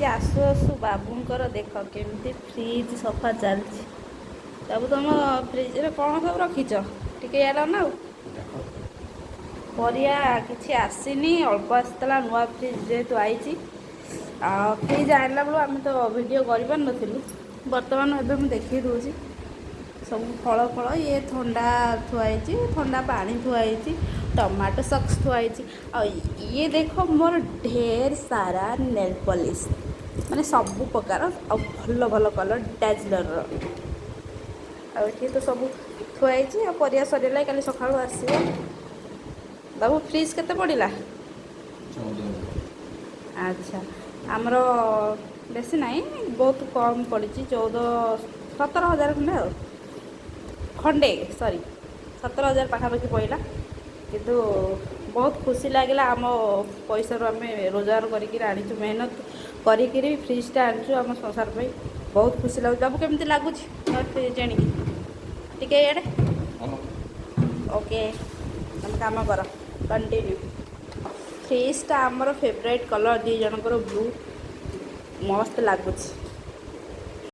ଆସୁ ଆସୁ ବାବୁଙ୍କର ଦେଖ କେମିତି ଫ୍ରିଜ୍ ସଫା ଚାଲିଛି। ବାବୁ, ତମ ଫ୍ରିଜ୍ରେ କ'ଣ ସବୁ ରଖିଛ? ଟିକେ ଇଆଡ଼େ ଅନାଉ। ଦେଖ। ପରିବା କିଛି ଆସିନି, ଅଳ୍ପ ଆସିଥିଲା। ନୂଆ ଫ୍ରିଜ୍ ଯେହେତୁ ଆଇଛି, ଆଉ ଫ୍ରିଜ୍ ଆଣିଲା ବେଳକୁ ଆମେ ତ ଭିଡ଼ିଓ କରିପାରିନଥିଲୁ। ବର୍ତ୍ତମାନ ଏବେ ମୁଁ ଦେଖେଇ ଦେଉଛି। ସବୁ ଫଳ ଫଳ ଇଏ ଥଣ୍ଡା ଥୁଆ ହେଇଛି, ଥଣ୍ଡା ପାଣି ଥୁଆ ହେଇଛି, ଟମାଟୋ ସକ୍ସ ଥୁଆ ହେଇଛି। ଆଉ ଇଏ ଦେଖ, ମୋର ଢେର ସାରା ନେଲ୍ ପଲିସ୍, ମାନେ ସବୁ ପ୍ରକାର ଆଉ ଭଲ ଭଲ କଲର୍ ଡାଜଲର୍ର। ଆଉ ଏଠି ତ ସବୁ ଥୁଆ ହେଇଛି। ଆଉ ପରିବା ସରିଗଲା, କାଲି ସକାଳୁ ଆସିବ। ବାବୁ, ଫ୍ରିଜ୍ କେତେ ପଡ଼ିଲା? 14। ଆଚ୍ଛା, ଆମର ବେଶୀ ନାହିଁ, ବହୁତ କମ୍ ପଡ଼ିଛି, 14-17 ହଜାର ଖଣ୍ଡେ, ଆଉ ଖଣ୍ଡେ, ସରି, 17 ହଜାର ପାଖାପାଖି ପଡ଼ିଲା। କିନ୍ତୁ ବହୁତ ଖୁସି ଲାଗିଲା। ଆମ ପଇସାରୁ ଆମେ ରୋଜଗାର କରିକିରି ଆଣିଛୁ, ମେହନତ କରିକିରି ଫ୍ରିଜ୍ଟା ଆଣିଛୁ ଆମ ସଂସାର ପାଇଁ। ବହୁତ ଖୁସି ଲାଗୁଛି। ବାବୁ, କେମିତି ଲାଗୁଛି ଫ୍ରିଜ୍ ଆଣିକି? ଟିକେ ଇଆଡ଼େ। ଭଲ। ଓକେ, ତମେ କାମ କର କଣ୍ଟିନ୍ୟୁ। ଫ୍ରିଜ୍ଟା ଆମର ଫେଭରାଇଟ୍ କଲର୍ ଦୁଇ ଜଣଙ୍କର ବ୍ଲୁ, ମସ୍ତ ଲାଗୁଛି।